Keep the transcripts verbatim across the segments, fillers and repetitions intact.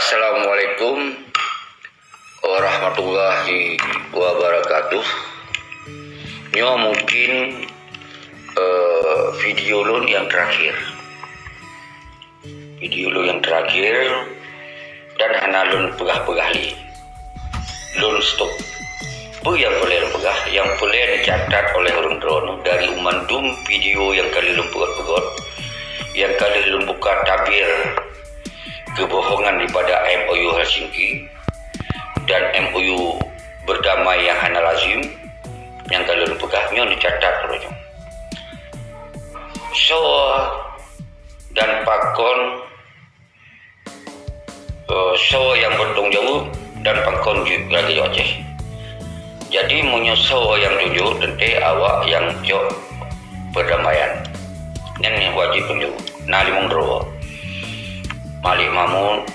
Assalamualaikum warahmatullahi wabarakatuh. Nyoe mungkin, eh, video lôn nyang terakhir. Video lôn nyang terakhir dan hana lôn peugah-peugah lé. Lôn stop. Peue nyang peureulée lôn peugah? Nyang peureulée neucatat oleh ureuëng droeneuh dari mandum video nyang ka lheueh lôn peugöt-peugöt, nyang ka lheueh lôn buka tabir keubohongan daripada M O U Helsinki dan M O U berdamai nyang hana lazim, nyang ka lôn peugah nyoe neucatat uroe nyoe. Soe dan pakon, eh, soe nyang bertanggung jawab dan pakon jeuet lagée nyoe Aceh. Jadi, meunyoe soe nyang tunjuk, teuntée awak nyang cok perdamaian. Nyan nyang wajéb tunjuk. Na limong droe. Malik Mahmud,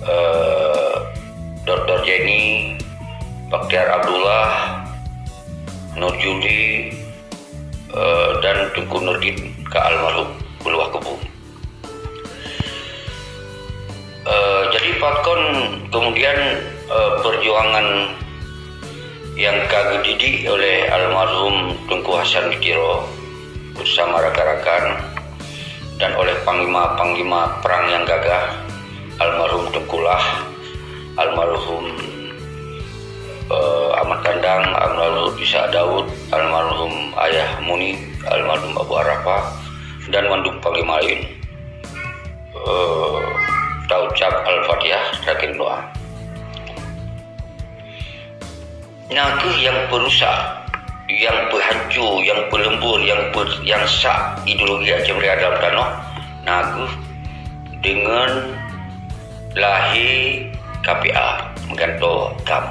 eh, Doktor Jenny, Bakhtiar Abdullah, Nur Juli, eh, dan Teungku Nurdin ka almarhum, Beuluah Keubun. Eh, jadi pakon kemudian, eh, perjuangan nyang ka geudidik oleh almarhum Teungku Hasan di Tiro bersama rakan-rakan dan oleh panglima-panglima perang nyang gagah, almarhum Teungku Lah, almarhum, eh, Ahmad Kandang, almarhum Ishak Daud, almarhum Ayah Muni, almarhum Abu Arafah, dan mandum panglima laén. Eh, taucap Al-Fatihah, terakhir doa. Na kheueh nyang peurusak, nyang peuhanco, nyang peuleumbor, nyang pe-, nyang sak ideologi Aceh Merdeka dalam tanoh, na kheueh deungon lahé K P A meugantoe GAM.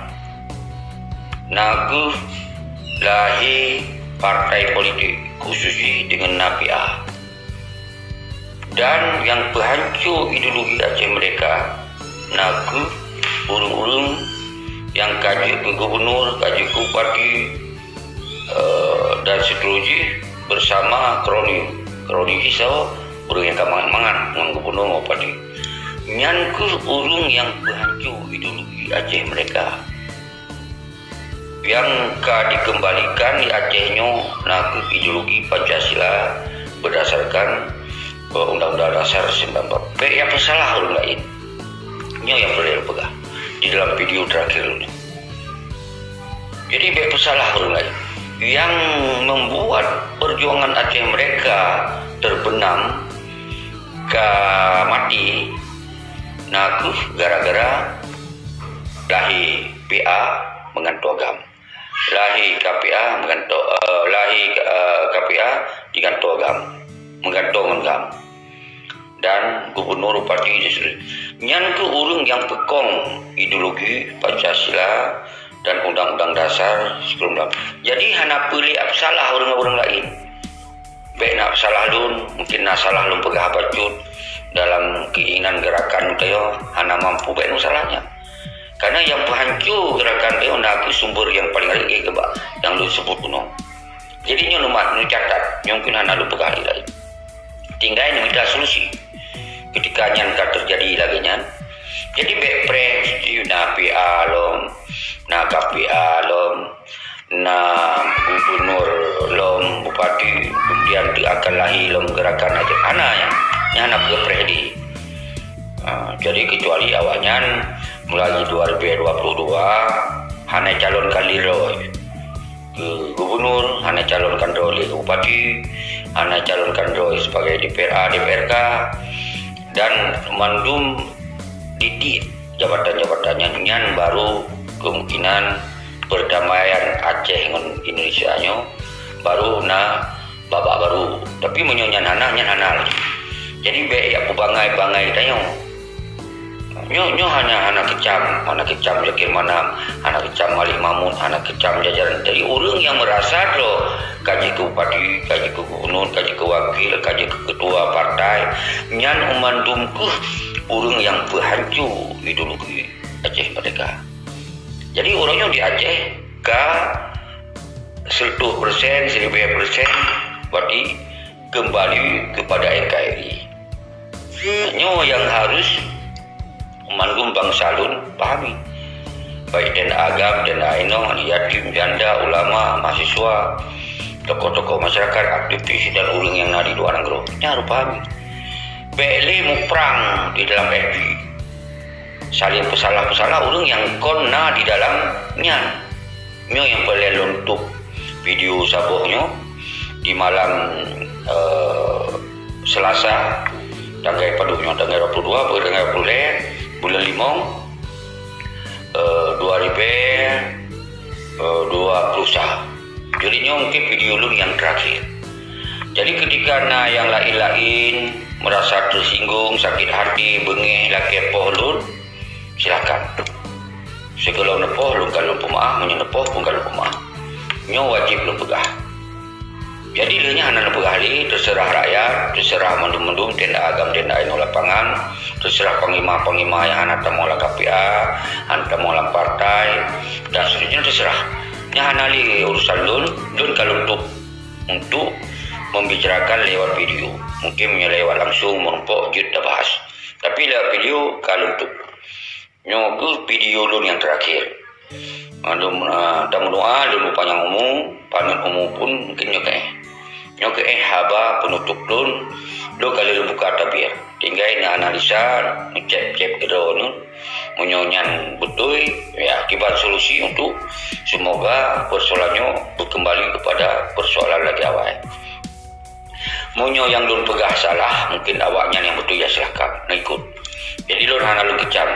Na kheueh lahé partai politik, khusus jih deungon na P A. Dan nyang peuhanco ideologi Aceh Merdeka na kheueh ureuëng-ureuëng nyang ka jeuet keu gubunur, ka jeuet keu bupati, eh, dan seterusnya bersama kroni. Kroni jih soe? Ureuëng nyang ka mangat-mangat ngon gubunur ngon bupati. Nyan kheueh ureuëng nyang peuhanco ideologi Aceh Merdeka. Nyang ka dikeumbalikan di Aceh nyoe na kheueh ideologi Pancasila berdasarkan, eh, Undang-Undang Dasar sembilan empat puluh lima. Bék ya peusalah ureuëng laén. Nyoe nyang peureulée lôn peugah di dalam video terakhir nyoe. Jadi, bék peusalah ureuëng laén. Nyang membuat perjuangan Aceh Merdeka terbenam ka mati na kheueh gara-gara lahé P A meugantoe GAM. Lahé K P A meugantoe, eh, lahé, eh, K P A digantoe GAM. Meugantoe ngon GAM. Dan gubunur, bupati, dan seterusnya. Nyan kheueh ureuëng nyang peukong ideologi Pancasila dan Undang-Undang Dasar sebelum lam. Jadi, hana peureulée peusalah ureuëng-ureuëng laén. Bék na salah lôn, mungkin na salah lôn peugah bacut dalam keinginan gerakan tanyoe hana mampu bék na salahnya. Karena nyang peuhanco gerakan tanyoe na kheueh sumber nyang paling rayeuk keuba nyang lôn sebut bunoe. Jadi nyoe lôn mat, lôn catat, nyoe mungkin hana lôn peugah lé laén. Tinggai neumita solusi. Ketika nyan ka teujadi lagée nyan, jadi bék preh meusti na P A lom, na K P A lom, na gubunur lom, bupati, kemudian teu akan lahé lom gerakan Aceh. Hana nyan, nyan hana keupreh di. Ha, jadi kecuali awaknyan mulai dua ribu dua puluh dua hana calonkan diri droe keu gubunur, hana calonkan droe lé keu bupati, hana calonkan droe sebagai D P R A, D P R K, dan mandum didik jabatan-jabatan nyan, nyan baru kemungkinan perdamaian Aceh ngon Indonesia nyoe baru na babak baru. Tapi meunyoe nyan hana, nyan hana lagi. Jadi bék ya peubangai-bangai tanyoe. Nyoe, nyoe hana, hana keucam, hana keucam Zakir Manam, hana keucam Malik Mahmud, hana keucam jajaran. Jadi ureuëng nyang meurasa droe ka jeuet keu bupati, ka jeuet keu gubunur, ka jeuet keu wakil, ka jeuet keu ketua partai, nyan mandum kheueh ureuëng nyang peuhanco ideologi Aceh Merdeka. Jadi ureuëng nyoe di Aceh ka seratus persen, seribu persen berarti kembali kepada N K R I. Nyoe nyang harus mandum bansa lôn pahami. Baik TNA agam, TNA inong, yatim, janda, ulama, mahasiswa, tokoh-tokoh masyarakat, aktivis dan ureuëng nyang na di luwa nanggroe. Nyan harôh pahami. Bék lé muprang di dalam F B. Saléng peusalah-peusalah ureuëng nyang kon na di dalam nyan. Nyoe nyang peureulée lôn tueb video saboh nyoe di malam, eh, Selasa, tanggai padub nyoe, tanggai dua puluh dua, tanggai dua puluh lhée, buleuen limong, eh, dua ribée, eh, dua puluh sa. Jadi nyoe mungkin video lôn nyang terakhir. Jadi ketika na nyang laén-laén merasa tersinggung, sakit hati, beungéh lakée poh lôn, silakan. Sigohlom neupoh lôn ka lôn peumaáh, meunyoe neupoh pun ka lôn peumaáh. Nyoe wajéb lôn peugah. Jadi lheueh nyan hana neupeugah lé, teuseurah rakyat, teuseurah mandum-mandum TNA agam, TNA inong lapangan, teuseurah panglima-panglima nyang hana tamong lam K P A, hana tamong lam partai, dan seterusnya teuseurah. Nyan hana lé urusan lôn, lôn ka lôn tueb untuk membicarakan lewat video. Mungkin meunyoe lewat langsung meurumpok jeuet tabahas. Tapi lewat video ka lôn tueb. Nyoe kheueh video lôn nyang terakhir. Mandum, ah, tameudoá lôn panyang umu, paneuk umu pun mungkin nyoe keuh. Nyoe keuh haba peunutôp lôn, lôn ka lheueh buka tabir. Tinggai neuanalisa, neucék-cék keudroe nyoe. Meunyoe nyan beutôi, ya, kiban solusi untuk semoga persoalan nyoe beukeumbali kepada persoalan lagée awai. Meunyoe nyang lôn peugah salah, mungkin awaknyan nyang beutôi ya silahkan, neuikot. Jadi lôn hana lôn kecam.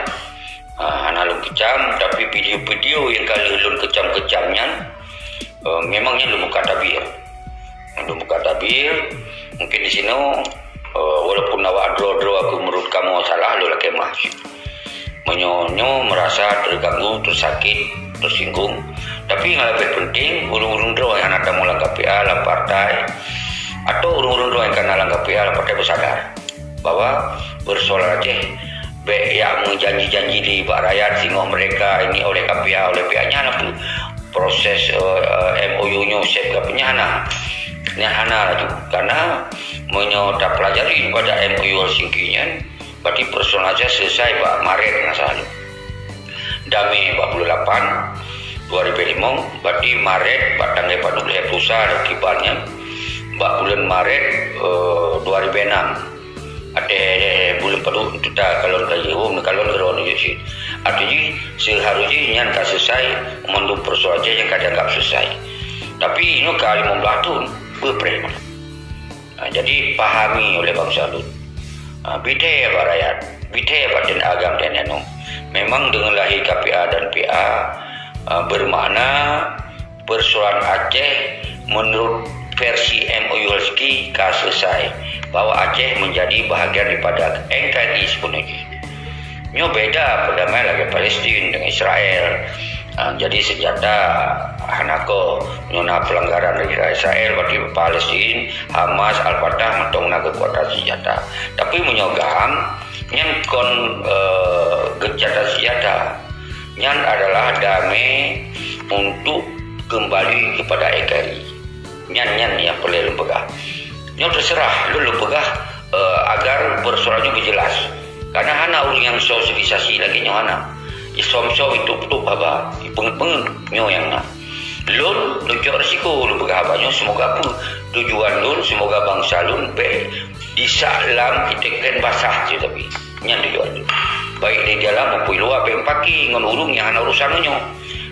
Ha, hana lôn kecam, tapi video-video nyang ka lheueh lôn kecam-kecam nyan, eh, memang nyan lôn buka tabir. Lôn buka tabir, mungkin di sinoe, eh, walaupun awak droe-droe aku menurut kamoe salah, lôn lakée maáh. Meunyoe nyoe merasa terganggu, tersakit, tersinggung. Tapi nyang leubeh penting, ureuëng-ureuëng droe nyang hana tamong lam K P A, lam partai, atau ureuëng-ureuëng droe nyang ka na lam K P A, lam partai beusadar bahwa persoalan Aceh bék jak meujanji-janji di bak rakyat singoh mereka ini oleh K P A, oleh pihak nyan apa proses, eh, eh, M O U nyoe sep ka nyan hana. Nyan hana laju. Karena meunyoe tapeulajari daripada M O U Helsinki nyan, berarti persoalan Aceh selesai bak Maret masa lalu. Damé bak buleuen lapan, dua ribée limong, berarti Maret bak tanggai pat dua puluh sa kiban nyan, bak buleuen Maret, eh, dua ribée enam. Watée buleuen padub teuta kalon ka jihom, kalon keudroe nyoe cit. Artinya, seharusnya nyan ka selesai mandum persoalan Aceh nyang ka dianggap selesai. Tapi inoe ka limong blaih thon, beupreh. Ha, jadi pahami oleh bansa lôn. Ha, bithée bak rakyat, bithée bak TNA agam TNA inong. Memang deungon lahé K P A dan P A, ha, bermakna persoalan Aceh menurut versi M O U Helsinki ka selesai, bahwa Aceh menjadi bahagian daripada N K R I sepenuh jih. Nyoe beda perdamaian lagée Palestin dengan Israel. Ha, jadi senjata hana koh, nyoe na pelanggaran dari Israel, berarti Palestin, Hamas, Al-Fatah mantong na kekuatan senjata. Tapi meunyoe GAM, nyan kon, eh, gencatan senjata. Nyan adalah damé untuk kembali kepada N K R I. Nyan, nyan nyang peureulée lôn peugah. Nyoe teuseurah, lôn, lôn peugah, eh, agar persoalan nyoe beujeulaih. Karena hana ureuëng nyang sosialisasi lagée nyoe hana. Isom-som itu tutup haba, ipeungeut-peungeut nyoe nyang na. Lôn, lôn cok risiko lôn peugah haba nyoe, semoga peue tujuan lôn, semoga bansa lôn bék disak lam ketekan basah cit tapi. Nyan tujuan lôn. Baik di dalam maupun luwa, bék meupaké ngon ureuëng nyang hana urusan ngon nyoe.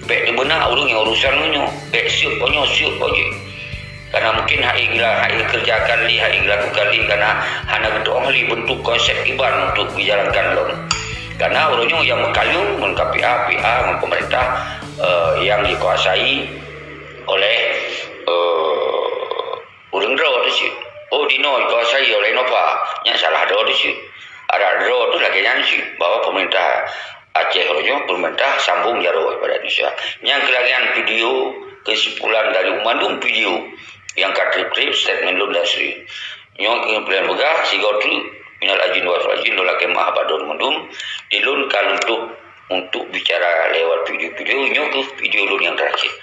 Bék teubeuna ureuëng nyang urusan ngon nyoe. Bék seuek ngon nyoe, seuek ngon jih. Karena mungkin hai gila, hai kerjakan lé, hai gila lakukan lé, karena hana geutu'oh lé bentuk konsep kiban untuk dijalankan lom. Karena ureuëng nyoe nyang meukalon ngon K P A, P A, ngon pemerintah, eh, yang dikuasai oleh, eh, ureuëng droe teuh cit. Oh, dinoe dikuasai oleh Nova. Nyan salah droe teuh cit. Adak droe teuh lagée nyan cit, bahwa pemerintah Aceh uroe nyoe pemerintah sambung jaroe daripada Indonesia. Nyang keulagèan video, kesimpulan dari mandum video nyang ka trép-trép statement lôn dan sri. Nyoe kesimpulan peugah, sigoe treuk, minal aidin wal faizin, lôn lakèe meu'ah bak droeneuh mandum, di lôn ka lôn tutup untuk bicara lewat video-video, nyoe keuh video lôn nyang terakhir.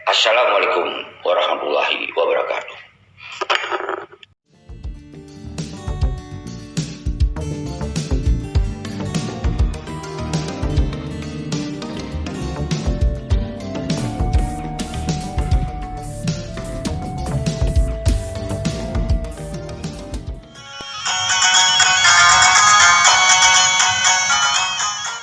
Assalamualaikum warahmatullahi wabarakatuh.